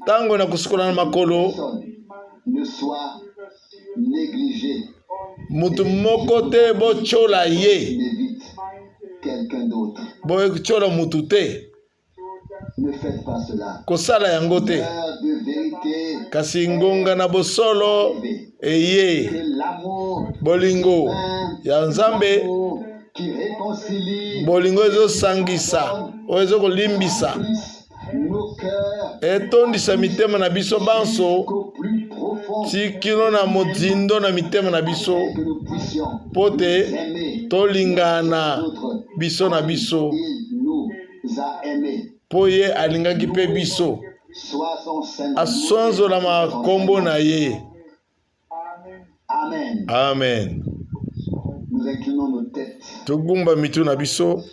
Ntango na kosukola na makolo, moto moko te botyola ye, botyola motu te, kosala yango te. Kasi ngonga na bosolo eye, bolingo ya Nzambe, bolingo ezosangisa, oyo ezokolimbisa, etondisa mitema na biso banso ti kino na mozindo na mitema na biso, mpo te tolingana biso na biso, mpo ye alingaki mpe biso. Asonzolama nkombo na ye. Amen. Togumba mitu na biso,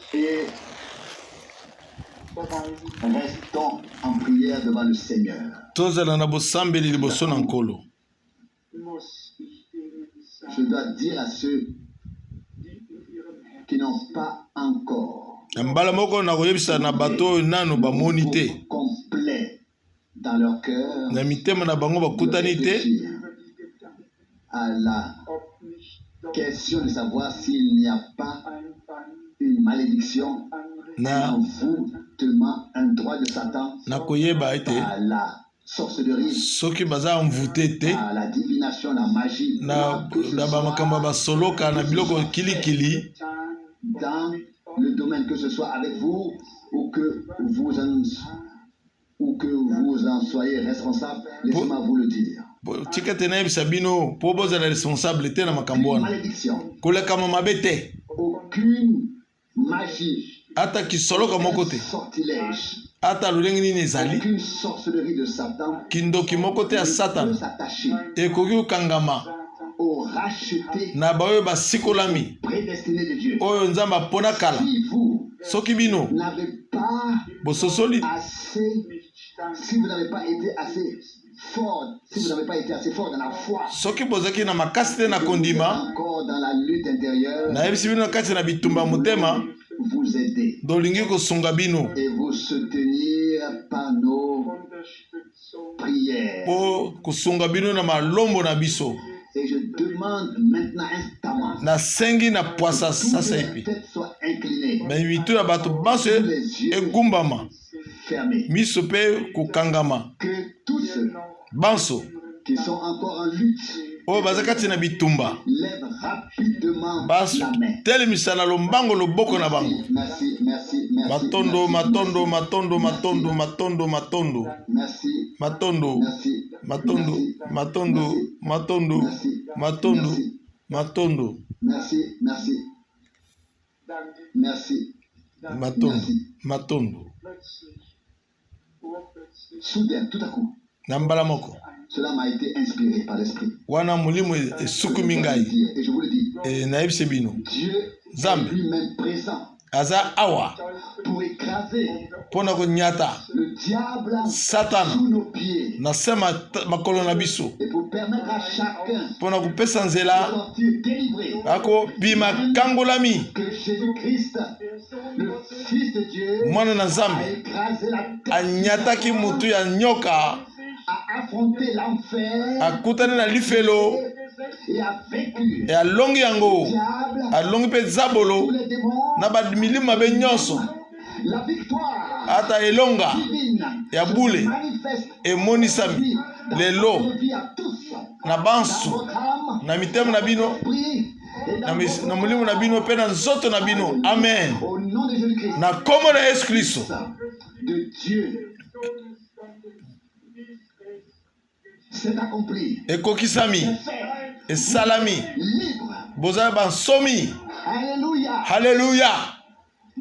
tozala na bosambeli liboso na Nkolo. Je dois dire à ceux qui n'ont pas encore Na mbala moko nakoyebisa na bato oyo nanu bamoni te complet dans leur cœur na mitema na bango de bakutani te réfléchir à la question de savoir s'il n'y a pas une malédiction, un na envoûtement, un droit de Satan na koyeba ete par la sorcellerie, soki baza mvute te par la divination, la magie, na, que ce na bamakambo ya soit basoloka na biloko kilikili dans le domaine, que ce soit avec vous ou que vous en, ou que vous en soyez responsable, laissez-moi vous le dire. Tika te nayebisa bino mpo bozala responsable te na makambo Aucune wana malédiction, kolekama mabe te aucune magie, ata kisoloka moko te sortilège, ata lolenge nini ezali aucune sorcellerie de Satan kindoki moko te ya ne peut satana s'attacher ekoki kokangama aux rachetés na baoyo basikolami prédestinés de Dieu. oyo Nzambe apona kala. Si vous Soki bino n'avez pas bososoli assez, si vous n'avez pas été assez fort, si vous n'avez pas été assez fort dans la foi, soki bozalaki na makasi te na que vous êtes kondima encore dans la lutte intérieure, nayebisi bino na kati na bitumba ya motema vous aider tolingi kosunga bino et vous soutenir par nos prières. mpo kosunga bino na malombo na biso. Et je demande maintenant instamment Nasengi na pwasa que toutes sasa les epi têtes soient inclinées, me mitu ya bato banso tous les yeux egumbama fermés, miso mpe kokangama que tous ceux banso qui sont encore en lutte oyo baza kati na bitumba lèvent rapidement la main. batelemisa na lombango loboko na bango. Merci, merci, merci. Matondo. Merci, Matondo. merci, Matondo, matondo, matondo, matondo. Merci, Matondo. merci, Matondo. merci, Matondo. Merci. Matondo. Merci. Matondo. Merci. Matondo. Merci, merci, merci. Matondo, matondo. Soudain, tout à coup, Na mbala moko cela m'a été inspiré par l'Esprit. wana molimo esukumi ngai. Et je vous le dis, E, nayebisi bino Dieu est Nzambe lui-même présent aza awa pour écraser mpo na konyata le diable Satana sous nos pieds na se makolo na biso et pour permettre à chacun mpo na kopesa de nzela sortir délivré. akobima kangolami. Que Jésus-Christ, le Fils de Dieu, Mwana na a Nzambe écrasé la tête, anyataki motu ya nyoka a affronté l'enfer akutani na lifelo et a vaincu e alongi yango le diable, alongi mpe zabolo tous les démons, na bamilimo mabe nyonso. La victoire Ata elonga divine ya se bule manifeste emonisami dans lelo votre vie à tous, na dans banso votre âme, na mitema na bino esprit et dans na, votre na molimo na bino mpe na nzoto na bino. Amen. Au nom de Jésus-Christ, Na nkombo na Yesu Kristo de Dieu, c'est accompli, ekokisami c'est fait, esalami libre. Bozala bansomi. Alléluia. Halleluya.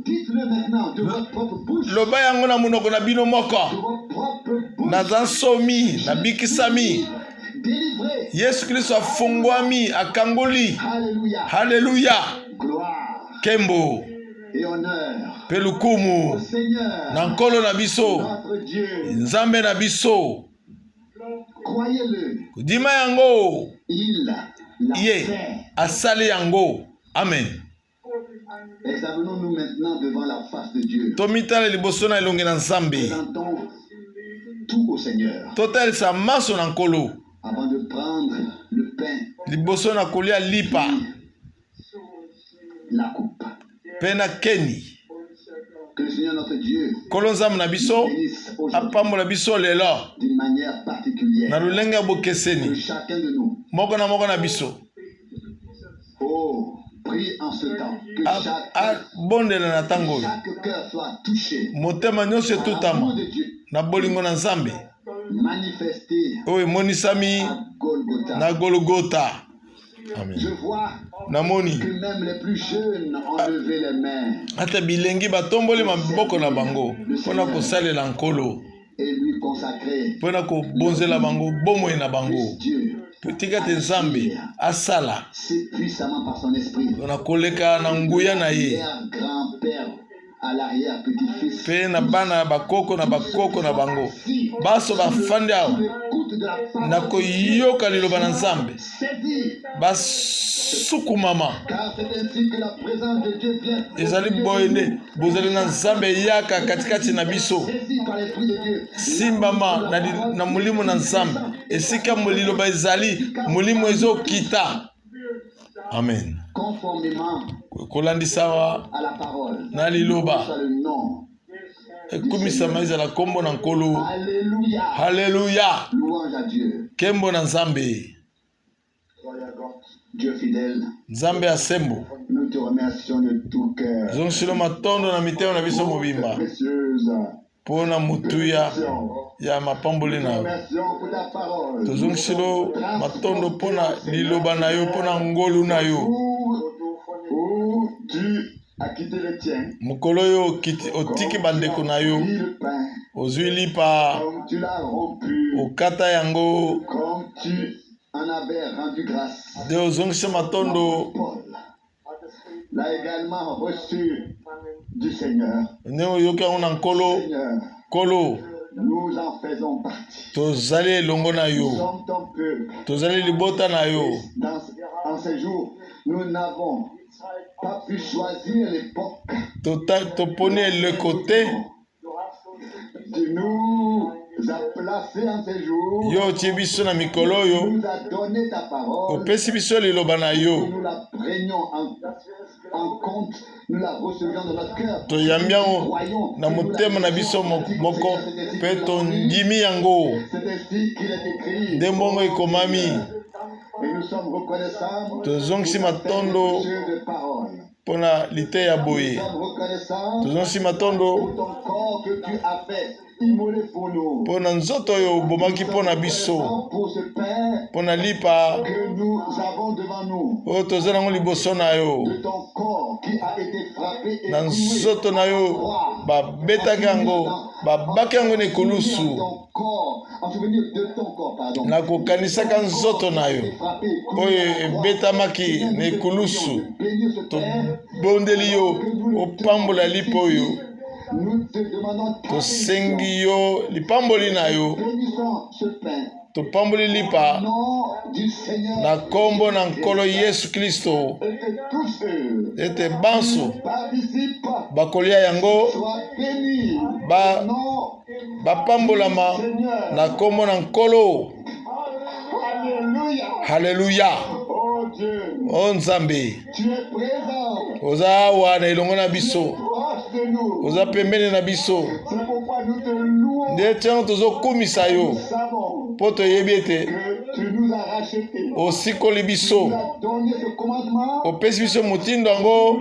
Dites-le maintenant de votre propre bouche, Loba yango na monoko na bino de moko votre propre bouche. naza nsomi nabikisami. Délivré. Yesu Kristo afungwami akangoli. Alléluia. Halleluya. Gloire Nkembo et honneur mpe lukumu au Seigneur, na Nkolo na biso notre Dieu. Nzambe na biso. Croyez-le, Kondima yango il l'a ye fait. asali yango. Amen. Examinons-nous maintenant devant la face de Dieu. Tomitala liboso na elongi na Nzambe. Présentons tout au Seigneur Totalisa maso na Nkolo avant de prendre le pain, liboso na kolia lipa la coupe. Mpe na keni. Que le Seigneur notre Dieu Nkolo Nzambe na biso nous bénisse aujourd'hui apambola biso lelo d'une manière particulière. Na lolenge ya Que bokeseni. chacun de nous, Moko na moko na biso oh, prie en ce temps. Que chaque, abondela na ntango oyo chaque cœur soit touché motema nyonso par etutama l'amour de Dieu na bolingo na Nzambe manifesté oyo emonisami à Golgotha. Na Golgota. Amen. Je vois Namoni que même les plus jeunes ont levé les mains ata bilengi batomboli maboko na bango mpona kosalela Nkolo et lui consacrer. mpona kobonzela bango bomoi na bango. Puisse Dieu, Tika te Nzambe asala si puissamment par son esprit, na koleka na nguya na ye grand-père à l'arrière petit-fils, mpe na bana ya bakoko na bakoko na bango baso bafandi awa le coup Na koyoka liloba na Nzambe, basukumama. Ezali boye nde bozali na Nzambe eyaka katikati na biso. Simbama na, na molimo na Nzambe. Esika liloba ezali, molimo ezokita. Amen. Kolandisama na liloba ekumisama ezala nkombo na Nkolo. Haleluya, nkembo na Nzambe. Nzambe ya sembo, zongisilo matondo na mitema na biso mobimba mpo na motuya ya mapamboli na yo. Tozongisilo matondo mpo na liloba na yo, mpo na ngolu na yo. Mokolo oyo otiki bandeko na yo, ozwi lipa, okata yango, nde ozongisi matondo. Nde oyoki yango na Nkolo. Nkolo, tozali elongo na yo, tozali libota na yo. Toponi eleko te. Yo otie biso na mikolo oyo, opesi biso liloba na yo, toyambi yango na motema na biso moko mpe tondimi yango. Nde mbongo ekomami. Tozongisi matondo mpo na liteya boye. Tozongisi matondo mpo na nzoto oyo obomaki mpo na biso, mpo na lipa oyo toza nango liboso na yo. Na nzoto na yo babetaki yango, babaki yango na ekulusu. Na kokanisaka nzoto na yo oyo ebetamaki na ekulusu, tobondeli yo opambola lipa oyo. Tosengi yo lipamboli na yo. Topamboli lipa na nkombo na Nkolo Yesu Klisto, ete banso bakolia yango ba bapambolama na nkombo na Nkolo. Haleluya! O Nzambe, oza awa na elongo na biso, oza pembeni na biso, nde ntango tozokumisa yo, mpo toyebi ete osikoli biso, opesi biso motindo yango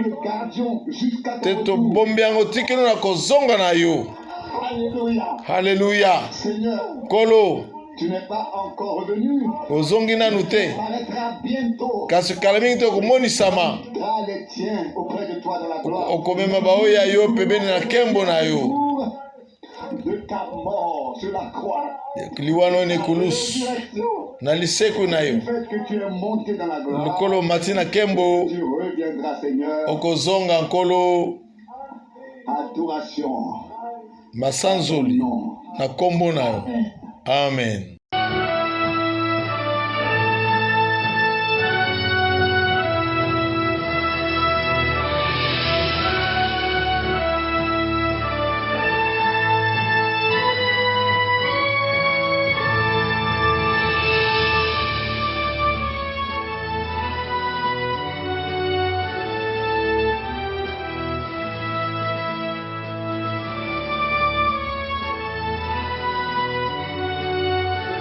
te, tobombi yango tikino na kozonga na yo. Haleluya! Nkolo, ozongi nanu te, kasi kala mingi te okomonisama, okomema baoyo ya yo pembeni na nkembo na yo. Liwa no na ekulusu na lisekwi na yo, lokolo omati na nkembo, okozonga Nkolo. Adoration. Masanzoli na nkombo na yo. Amen.